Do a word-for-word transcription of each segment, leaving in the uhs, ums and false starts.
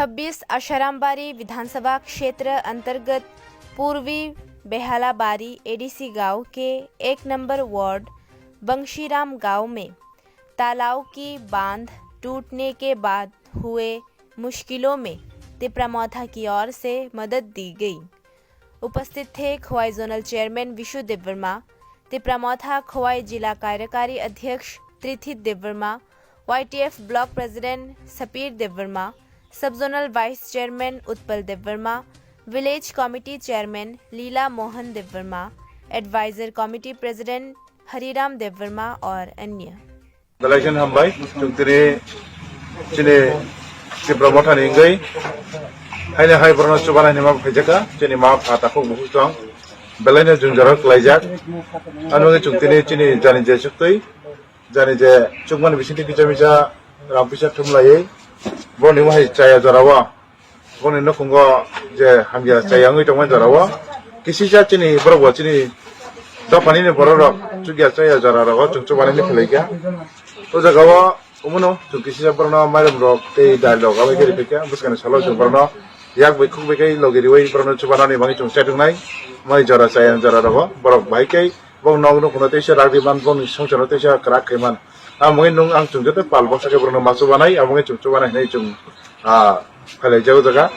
छब्बीस अशरमबारी विधानसभा क्षेत्र अंतर्गत पूर्वी बेहलाबारी एडीसी गांव के एक नंबर वार्ड बंशीराम गांव में तालाव की बांध टूटने के बाद हुए मुश्किलों में तिपरा मोथा की ओर से मदद दी गई। उपस्थित थे खोवाई जोनल चेयरमैन विशु देववर्मा, तिपरा मोथा खोवाई जिला कार्यकारी अध्यक्ष Trithit Debbarma, YTF block president Sapir Debbarma, sub zonal vice chairman Utpal Debbarma, village committee chairman Lila Mohan Debbarma, adviser committee president Hariram Debbarma और अन्य। Belai kheno hambai, chwng tini chini Tipra Mothani wngwi haino hai borokno chubanai hinwi ma phaijaka, chini ma pha takhuk bukhuk tong, belaino jwngjaro kwlaijak. Ano wngwi chwng tini chini jani je chuktwi, jani je chukmani bisingtwi kisa misa rang pisa thumlaiwi, borokni wahai chaya jorao. Boni nukhungo je hamya chaya wngwi tongmani jorao, kisisa chini borok bo chini dophani ni borok rok chukya chaya jora rogo chwng chubanani khwlaikha. O jagao omono chwng kisisa borokno mairum rok tei dal rok abai khe riphaikha, bwskangni salo chwng borokno yak bai khuk bai khe logi riwi borokno chubanani bagwi chwng chatungnai. Mai jora chaya jora rogo borok bai khe bong nok nukhungno teisa rak riman, bongni songsarno teisa kwrak khaiman. Amoni nwng ang chwng joto pal baksa khe borokno ma chubanai, amoni chwng chubanai hinwi chwng, ah, phailaijago jaga.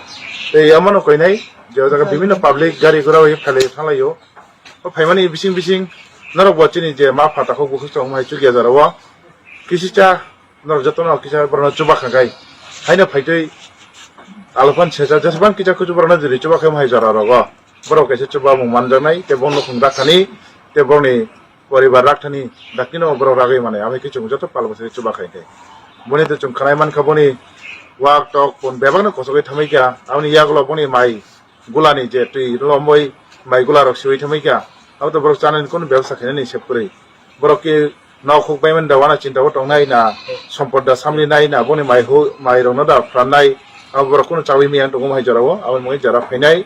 Tei amano koinai je o jaga bibinno public gari gura bai phailai thanglaio. O phaimani bising bising norok bo chini je ma pha takhuk bukhuk tongma hai chukya jorao. Kisisa norok jotono kisa borokno chuba kha khai. Haino phaitwi alophan secha jesbang kisa kuchu borokno jiri chuba khai hai jora rogo. Borok kaisa chuba mung manjaknai, tei borokno khung rakhani, tei borokni poribar rakhani, dakti no borok ragwi manai, amai khe chwng joto pal bwsai chuba khai khe. Boni tei chwng khanai mankha boni wak tok pun bebakno kosogwi thamwi kha, aboni yagulo boni mai gulani je twi lomboi mai gula rok siwi thamwi kha, abo to borok chanani kunu bebsa khainani se kwrwi. Borok khe nok huk paimani da wana chinta o tongnai na, sompot da samlinai na, boni mai hu-, mai rokno da phrannai, abo borok kunu chawi miyang tongo hai jorao, aboni mui jora phainai.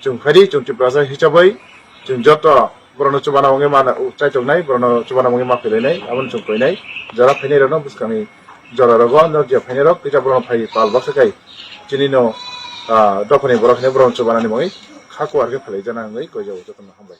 Chwng phaidi, chwng Tiprasa hisabai, chwng joto borokno chubana wngwi ma chaitongnai, borokno chubana wngwi ma phailainai, aboni chwng koinai. Jora phainai rokno bwskangni jora rogo, norok je phainai rok, kisa borokno phai pal baksa kai. Chini no, ah, dophani borok hinwi borokno chubanani bagwi kha kuar khe phailai jana wngwi koijago jotono hambai.